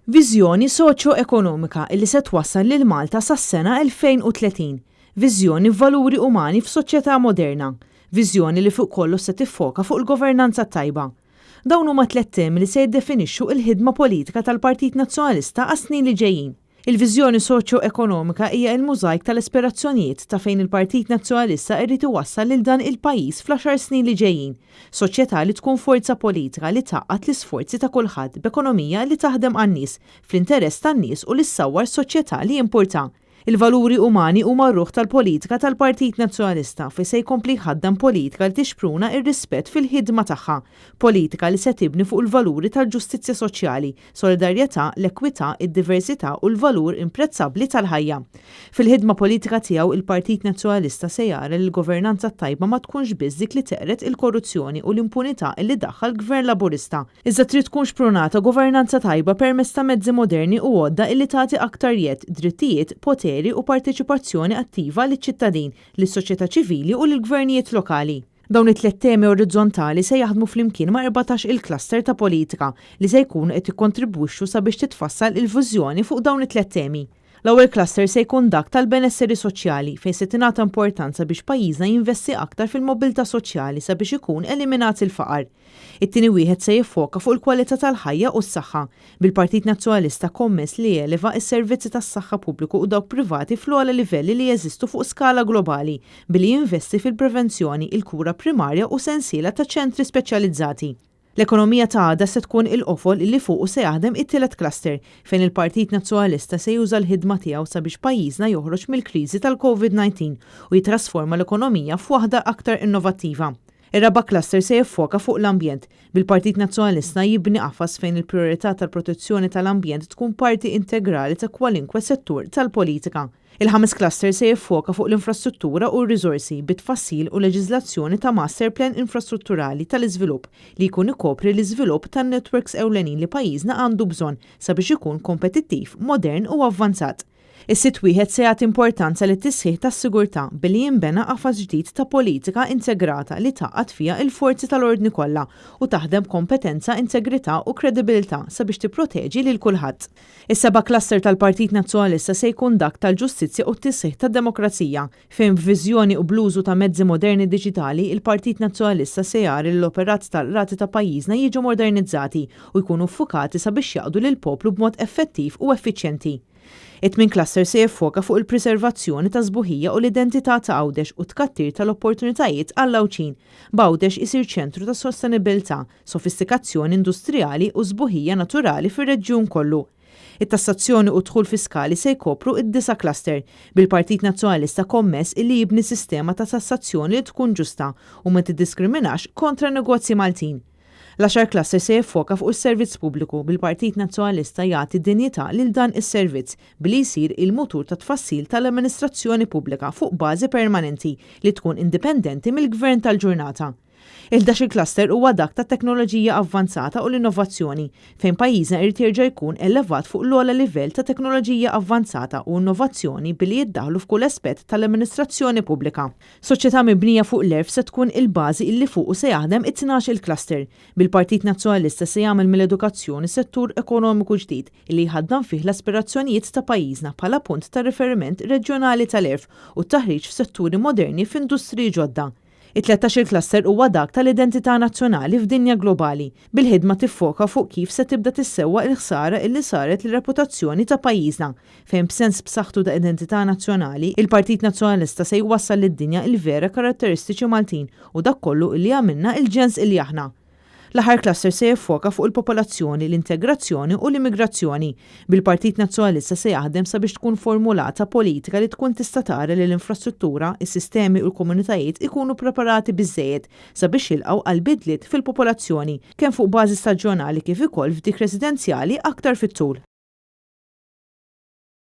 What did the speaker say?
Viżjoni soċjo-ekonomika illi se twassal lil Malta sas-sena 2030. Viżjoni b'valuri umani f'soċjetà moderna. Viżjoni li fuq kollox se tiffoka fuq il-governanza t-tajba. Dawn huma tlett temi li se jiddefinixxu il-ħidma politika tal-Partit Nazzjonalista għas-snin li ġejjin. Il-viżjoni soċjo-ekonomika hija il-mużajk tal-aspirazzjonijiet ta' fejn il-Partit Nazzjonalista irid iwassal lil dan il-pajjiż fl-10 snin li ġejjin. Soċjetà li tkun forza politika li tgħaqqad l-isforzi ta' kulħadd b'ekonomija li taħdem għan-nies, fl-interess tan-nies u li ssawwar soċjetà li jimpurta. Il-valuri umani huma r-ruħ tal-politika tal-Partit Nazzjonalista fejn se jkompli jħaddem politika li tixpruna ir-rispett fil-ħidma tagħha, politika li se tibni fuq il-valuri tal-ġustizzja soċjali, solidarjetà, l-ekwità, id-diversità u l-valur imprezzabbli tal-ħajja. Fil-ħidma politika tiegħu il-Partit Nazzjonalista se jara li l-governanza tajba ma tkunx biss dik li teqred il-korruzzjoni u l-impunità li daħħal Gvern Laburista. Iżda trid tkun xprunata governanza tajba permezz ta' mezzi moderni u għodda illi tagħti aktar jedd, drittijiet, poteri u parteċipazzjoni attiva liċ-ċittadin, lis-soċjetà ċivili u lill-gvernijiet lokali. Dawn it-tliet temi orizzontali se jaħdmu flimkien ma' 14 il-cluster ta' politika li se jkunu qed jikkontribwixxu sabiex titfassal il-viżjoni fuq dawn it-tliet temi. L-ewwel cluster se jkun dak tal-benesseri soċjali fejn se tingħata importanza biex pajjiżna jinvesti aktar fil-mobilità soċjali sabiex ikun eliminat il-faqar. It-tieni wieħed se jiffoka fuq il-kwalità tal-ħajja u s-saħħa, bil-Partit Nazzjonalista kommess li jeleva s-servizzi tas-saħħa pubbliku u dawk privati fl-ogħla livelli li jeżistu fuq skala globali billi jinvesti fil-prevenzjoni, il-kura primarja u sensiela ta' ċentri speċjalizzati. L-ekonomija ta' għada se tkun il-qofol li fuqu se jaħdem it-tielet cluster fejn il-Partit Nazzjonalista se juża l-ħidma tiegħu sabiex pajjiżna joħroġ mill-kriżi tal-COVID-19 u jitrasforma l-ekonomija f'waħda aktar innovattiva. Ir-raba' cluster se jiffoka fuq l-ambjent, bil-Partit Nazzjonalista jibni qafas fejn il-priorità tal-protezzjoni tal-ambjent tkun parti integrali ta' kwalinkwe settur tal-politika. Il-ħames cluster se jiffoka fuq l-infrastruttura u r-riżorsi bit-tfassil u leġiżlazzjoni ta' master plan infrastrutturali tal-iżvilupp li jkun ikopri l-iżvilupp tan-networks ewlenin li pajjiżna għandu bżonn sabiex ikun kompetittiv, modern u avvanzat. Is-sitt wieħed se jagħti importanza lit-tisħiħ tas-sigurtà billi jinbena qafas ġdid ta' politika integrata li tgħaqqad fiha il-forzi tal-ordni kollha u taħdem b'kompetenza, integrità u kredibilità sabiex tipproteġi lil kulħadd. Is-seba' cluster tal-Partit Nazzjonalista se jkun dak tal-ġustizzja u t-tisħiħ tad-demokrazija, fejn b'viżjoni u bl-użu ta' mezzi moderni diġitali, il-Partit Nazzjonalista se jara li l-operat tal-qrati ta' pajjiżna jiġu modernizzati u jkunu ffukati sabiex jaqdu lill-poplu b'mod effettiv u effiċjenti. It-tmien cluster se jiffoka fuq il-preservazzjoni tas-sbuħija u l-identità ta' Għawdex u t-tkattir tal-opportunitajiet għall-Għawdxin, b'Għawdex isir ċentru ta' sostenibilità, sofistikazzjoni industrijali u sbuħija naturali fir-reġjun kollu. It-tassazzjoni u d-dħul fiskali se jkopru id-disa' cluster, bil-Partit Nazzjonalista kommess illi jibni sistema ta' tassazzjoni li tkun ġusta u ma tiddiskriminax kontra negozji Maltin. L-10 cluster se jiffoka fuq is-servizz pubbliku, bil-Partit Nazzjonalista jagħti dinjità lil dan is-servizz billi jsir il-mutur ta' tfassil tal-amministrazzjoni pubblika fuq bażi permanenti li tkun indipendenti mill-gvern tal-ġurnata. Il-11 cluster huwa dak ta' teknoloġija avvanzata u l-innovazzjoni, fejn pajjiżna irid jerġa' jkun elevat fuq l-ogħla livell ta' teknoloġija avvanzata u innovazzjoni billi jiddaħlu f'kull aspett tal-amministrazzjoni pubblika. Soċjetà mibnija fuq l-għerf se tkun il-bażi illi fuqu se jaħdem it-12 il-cluster, bil-Partit Nazzjonalista se jagħmel mill-edukazzjoni settur ekonomiku ġdid illi jħaddan fih l-aspirazzjonijiet ta' pajjiżna bħala punt ta' riferiment reġjonali tal-għerf u t-taħriġ f'setturi moderni f'industriji ġodda. It-13 il-cluster huwa dak tal-identità nazzjonali f'dinja globali, bil-ħidma tiffoka fuq kif se tibda tissewwa il-ħsara illi saret lir-reputazzjoni ta' pajjiżna, fejn b'sens b'saħħtu ta' identità nazzjonali, il-Partit Nazzjonalista se jwassal lid-dinja il-vera karatteristiċi Maltin u dak kollu illi għamilna il-ġens illi aħna. L-aħħar cluster se jiffoka fuq il-popolazzjoni, l-integrazzjoni u l-immigrazzjoni, bil-Partit Nazzjonalista se jaħdem sabiex tkun formulata politika li tkun tista' tara li l-infrastruttura, is-sistemi u l-komunitajiet ikunu preparati biżżejjed sabiex jilqgħu għal bidliet fil-popolazzjoni, kemm fuq bażi staġjonali kif ukoll f'dik residenzjali aktar fit-tul.